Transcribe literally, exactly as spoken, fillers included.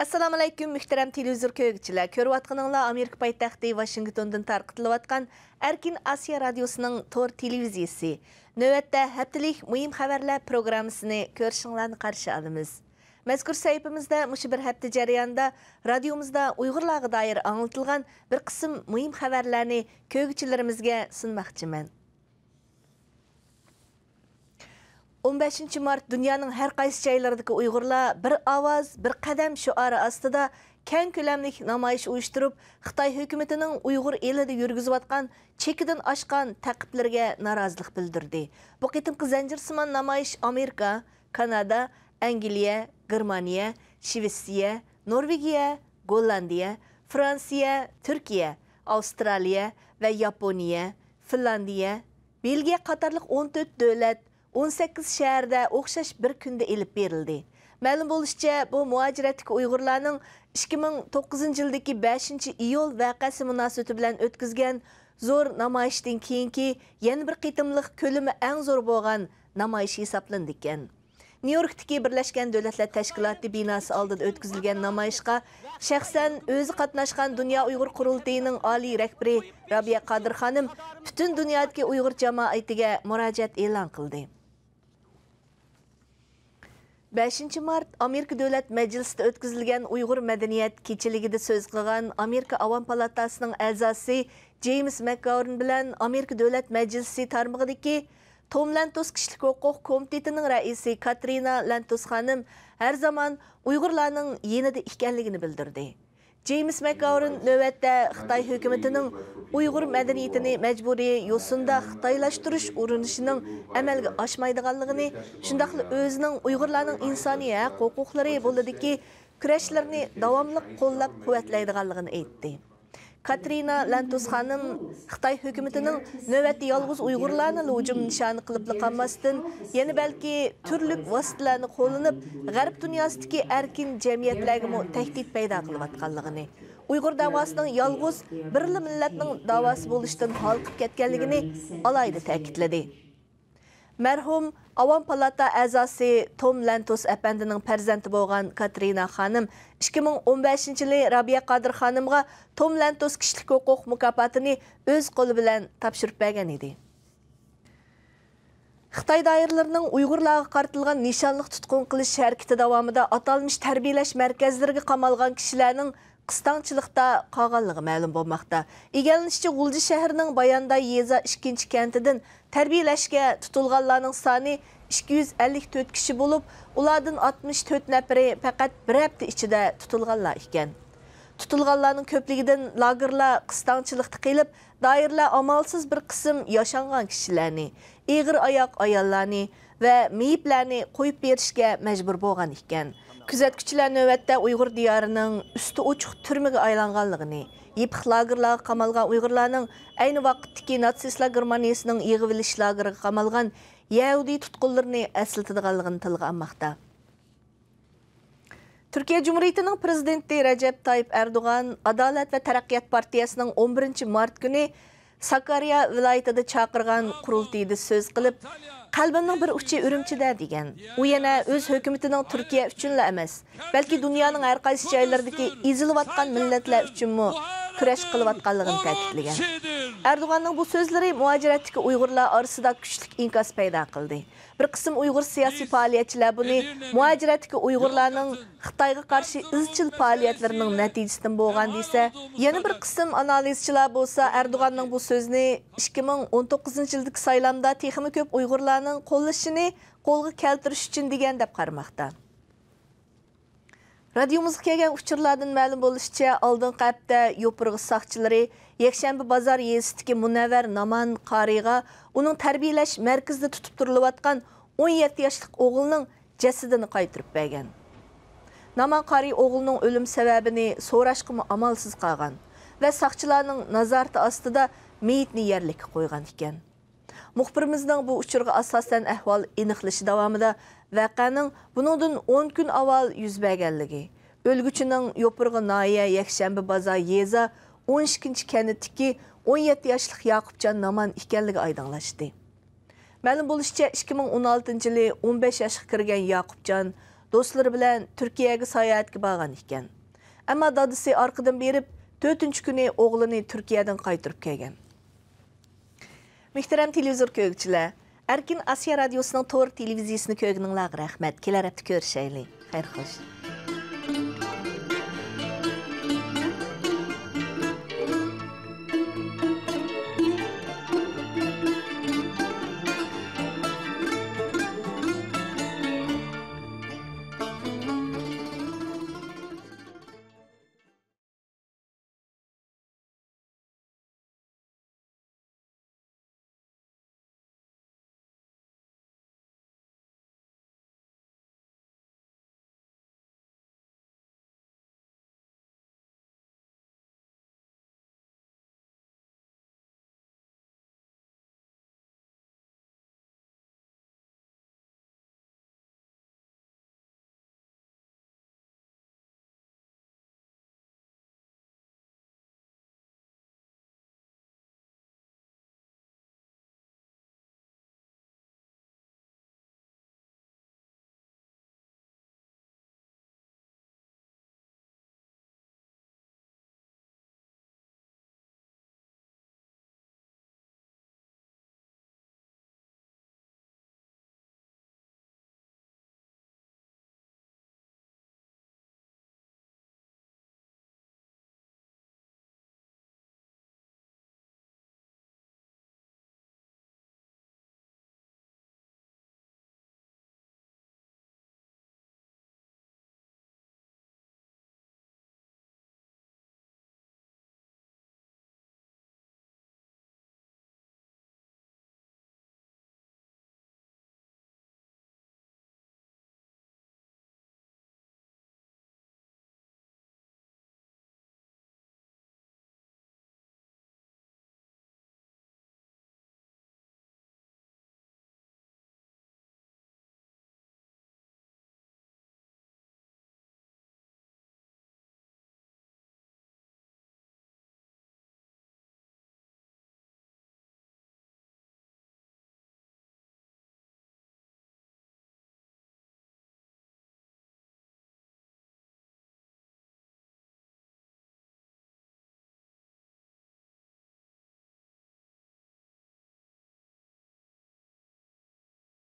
ئەسسالامۇئەلەيكۇم، مۆھتەرەم تېلېۋىزور كۆرگۈچىلەر! كۆرۈۋاتقىنىڭلار ئامېرىكا پايتەختى ۋاشىنگتوندىن تارقىتىلىۋاتقان ئەركىن ئاسىيا رادىيوسىنىڭ تور تېلېۋىزىيىسى. نۆۋەتتە ھەپتىلىك مۇھىم خەۋەرلەر پروگراممىسىنى كۆرۈشۈڭلارنى قارشى ئالىمىز. مەزكۇر سەھىپىمىزدە مۇشۇ بىر ھەپتە جەريانىدا رادىيومىزدا ئۇيغۇرلارغا دائىر ئاڭلىتىلغان بىر قىسىم مۇھىم خەۋەرلەرنى كۆرگۈچىلىرىمىزگە سۇنماقچىمەن. ئون بەشىنچى مارت دۇنيانىڭ ھەر قايسى جايلىرىدىكى ئۇيغۇرلار «بىر ئاۋاز، بىر قەدەم» شوئارى ئاستىدا كەڭ كۆلەملىك نامايىش ئۇيۇشتۇرۇپ، خىتاي ھۆكۈمىتىنىڭ ئۇيغۇر ئېلىدە يۈرگۈزۈۋاتقان چېكىدىن ئاشقان تەقىبلىرىگە نارازىلىق بىلدۈردى. بۇ قېتىمقى زەنجىرسىمان نامايىش ئامېرىكا، كانادا، ئەنگلىيە، گېرمانىيە، شىۋېتسىيە، نورۋېگىيە، گوللاندىيە، فرانسىيە، تۈركىيە، ئاۋسترالىيە ۋە ياپونىيە، فىنلاندىيە، بېلگىيە قاتارلىق ئون تۆت دۆلەت، ئون سەككىز شەھەردە ئوخشاش بىر كۈندە ئېلىپ بېرىلدى. مەلۇم بولۇشىچە، بۇ مۇھاجىرەتتىكى ئۇيغۇرلارنىڭ ئىككى مىڭ توققۇزىنچى يىلدىكى بەشىنچى ئىيۇل ۋەقەسى مۇناسىۋىتى بىلەن ئۆتكۈزگەن زور نامايىشتىن كېيىنكى يەنە بىر قېتىملىق كۆلىمى ئەڭ زور بولغان نامايىش ھېسابلىنىدىكەن. نيۇ يوركتىكى بىرلەشكەن دۆلەتلەر تەشكىلاتى بىناسى ئالدىدا ئۆتكۈزۈلگەن نامايىشقا شەخسەن ئۆزى قاتناشقان دۇنيا ئۇيغۇر قۇرۇلتىيىنىڭ ئالىي رەھبىرى رابىيە قادىر خانىم پۈتۈن دۇنيادىكى ئۇيغۇر جامائىتىگە مۇراجىئەت ئېلان قىلدى. بەشىنچى مارت ئامېرىكا دۆلەت مەجلىسىدە ئۆتكۈزۈلگەن ئۇيغۇر مەدەنىيەت كېچىلىكىدە سۆز قىلغان ئامېرىكا ئاۋام پالاتاسىنىڭ ئەزاسى جېيمس مەكگاۋېرن بىلەن ئامېرىكا دۆلەت مەجلىسى تارمىقىدىكى توم لەنتوس كىشىلىك ھوقۇق كومىتېتىنىڭ رەئىسى كاترىنا لەنتوس خانىم ھەر زامان ئۇيغۇرلارنىڭ يېنىدا ئىكەنلىكىنى بىلدۈردى. جېيمس مەكگاۋېرن نۆۋەتتە خىتاي ھۆكۈمىتىنىڭ ئۇيغۇر مەدەنىيىتىنى مەجبۇرىي يوسۇندا خىتايلاشتۇرۇش ئۇرۇنۇشىنىڭ ئەمەلگە ئاشمايدىغانلىقىنى، شۇنداقلا ئۆزىنىڭ ئۇيغۇرلارنىڭ ئىنسانىي ھەق ھوقۇقلىرى بولىدىكى كۈرەشلىرىنى داۋاملىق قوللاپ قۇۋۋەتلەيدىغانلىقىنى ئېيتتى. كاترىنا لەنتوس خانىم خىتاي ھۆكۈمىتىنىڭ نۆۋەتتە يالغۇز ئۇيغۇرلارنىلا ھۇجۇم نىشانى قىلىپلا قالماستىن، يەنە بەلكى تۈرلۈك ۋاسىتىلەرنى قوللىنىپ، غەرب دۇنياسىدىكى ئەركىن جەمئىيەتلەرگىمۇ تەھدىت پەيدا قىلىۋاتقانلىقىنى، ئۇيغۇر داۋاسىنىڭ يالغۇز بىرلا مىللەتنىڭ داۋاسى بولۇشتىن ھالقىپ كەتكەنلىكىنى ئالاھىدە تەكىتلىدى. مەرھۇم ئاۋام پالاتا ئەزاسى توم لەنتوس ئەپەندىنىڭ پەرزەنتى بولغان كاترىنا خانىم ئىككى مىڭ ئون بەشىنچى يىلى رابىيە قادىر خانىمغا توم لەنتوس كىشىلىك ھوقۇق مۇكاپاتىنى ئۆز قولى بىلەن تاپشۇرۇپ بەرگەن ئىدى. خىتاي دائىرىلىرىنىڭ ئۇيغۇرلارغا قارىتىلغان نىشانلىق تۇتقۇن قىلىش ھەرىكىتى داۋامىدا ئاتالمىش تەربىيەلەش مەركەزلىرىگە قامالغان كىشىلەرنىڭ قىستاڭچىلىقتا قالغانلىقى مەلۇم بولماقتا. ئىگىلىنىشىچە، غۇلجا شەھىرىنىڭ بايانداي يېزا ئىككىنچى كەنتىدىن تەربىيەلەشكە تۇتۇلغانلارنىڭ سانى ئىككى يۈز ئەللىك تۆت كىشى بولۇپ، ئۇلاردىن ئاتمىش تۆت نەپىرى پەقەت بىر ھەپتە ئىچىدە تۇتۇلغانلار ئىكەن. تۇتۇلغانلارنىڭ كۆپلۈكىدىن لاگېرلار قىستاڭچىلىقتا قېلىپ، دائىرىلەر ئامالسىز بىر قىسىم ياشانغان كىشىلەرنى، ئېغىر ئاياق ئاياللارنى ۋە مېيىپلەرنى قويۇپ بېرىشكە مەجبۇر بولغان ئىكەن. كۆزەتكۈچىلەر نۆۋەتتە ئۇيغۇر دىيارىنىڭ ئۈستى ئوچۇق تۈرمىگە ئايلانغانلىقىنى، يېپىق لاگېرلارغا قامالغان ئۇيغۇرلارنىڭ ئەينى ۋاقىتتىكى ناتسىستلار گېرمانىيىسىنىڭ يىغىۋېلىش لاگېرىغا قامالغان يەھۇدىي تۇتقۇنلىرىنى ئەسلىتىدىغانلىقىنى تىلغا ئالماقتا. تۈركىيە جۇمھۇرىيىتىنىڭ پىرېزىدېنتى رەجەپ تايىپ ئەردوغان ئادالەت ۋە تەرەققىيات پارتىيەسىنىڭ ئون بىرىنچى مارت كۈنى ساكاريا ۋىلايىتىدە چاقىرغان قۇرۇلتىيىدا سۆز قىلىپ، قەلبىمنىڭ بىر ئۇچى ئۈرۈمچىدە دېگەن. ئۇ يەنە ئۆز ھۆكۈمىتىنىڭ تۈركىيە ئۈچۈنلا ئەمەس، بەلكى دۇنيانىڭ ھەر قايسى جايلىرىدىكى ئېزىلىۋاتقان مىللەتلەر ئۈچۈنمۇ كۈرەش قىلىۋاتقانلىقىنى تەكىتلىگەن. ئەردوغاننىڭ بۇ سۆزلىرى مۇھاجىرەتتىكى ئۇيغۇرلار ئارىسىدا كۈچلۈك ئىنكاس پەيدا قىلدى. بىر قىسىم ئۇيغۇر سىياسىي پائالىيەتچىلەر بۇنى مۇھاجىرەتتىكى ئۇيغۇرلارنىڭ خىتايغا قارشى ئىزچىل پائالىيەتلىرىنىڭ نەتىجىسىدىن بولغان دېسە، يەنە بىر قىسىم ئانالىزچىلار بولسا ئەردوغاننىڭ بۇ سۆزىنى ئىككى مىڭ ئون توققۇزىنچى يىلدىكى سايلامدا تېخىمۇ كۆپ ئۇيغۇرلارنىڭ قوللىشىنى قولغا كەلتۈرۈش ئۈچۈن دېگەن دەپ قارىماقتا. رادىيومىزغا كەلگەن ئۇچۇرلاردىن مەلۇم بولۇشىچە، ئالدىنقى ھەپتە يوپۇرغا ساقچىلىرى يەكشەنبە بازار يېزىسىدىكى مۇنەۋۋەر نامان قارىيغا ئۇنىڭ تەربىيەلەش مەركىزىدە تۇتۇپ تۇرۇلۇۋاتقان ئون يەتتە ياشلىق ئوغلىنىڭ جەسىتىنى قايتۇرۇپ بەرگەن. نامان قارىي ئوغلىنىڭ ئۆلۈم سەۋەبىنى سوراشقىمۇ ئامالسىز قالغان ۋە ساقچىلارنىڭ نازارىتى ئاستىدا مېيىتنى يەرلىككە قويغان ئىكەن. مۇخبىرىمىزنىڭ بۇ ئۇچۇرغا ئاساسەن ئەھۋال ئېنىقلىشى داۋامىدا ۋەقەنىڭ بۇنىڭدىن ئون كۈن ئاۋۋال يۈز بەرگەنلىكى، ئۆلگۈچىنىڭ يوپۇرغا ناھىيە يەكشەنبە بازار يېزا ئون ئىككىنچى كەنتتىكى ئون يەتتە ياشلىق ياقۇپجان نامان ئىكەنلىكى ئايدىڭلاشتى. مەلۇم بولۇشىچە، ئىككى مىڭ ئون ئالتىنچى يىلى ئون بەش ياشقا كىرگەن ياقۇپجان دوستلىرى بىلەن تۈركىيەگە ساياھەتكە بارغان ئىكەن. ئەمما دادىسى ئارقىدىن بېرىپ، تۆتىنچى كۈنى ئوغلىنى تۈركىيەدىن قايتۇرۇپ كەلگەن. مۆھتەرەم تېلېۋىزور كۆرگۈچىلەر، ئەركىن ئاسىيا رادىيوسىنىڭ تور تېلېۋىزىيىسىنى كۆرگىنىڭلارغا رەھمەت. كېلەر ھەپتە كۆرۈشەيلى. خەير خوش.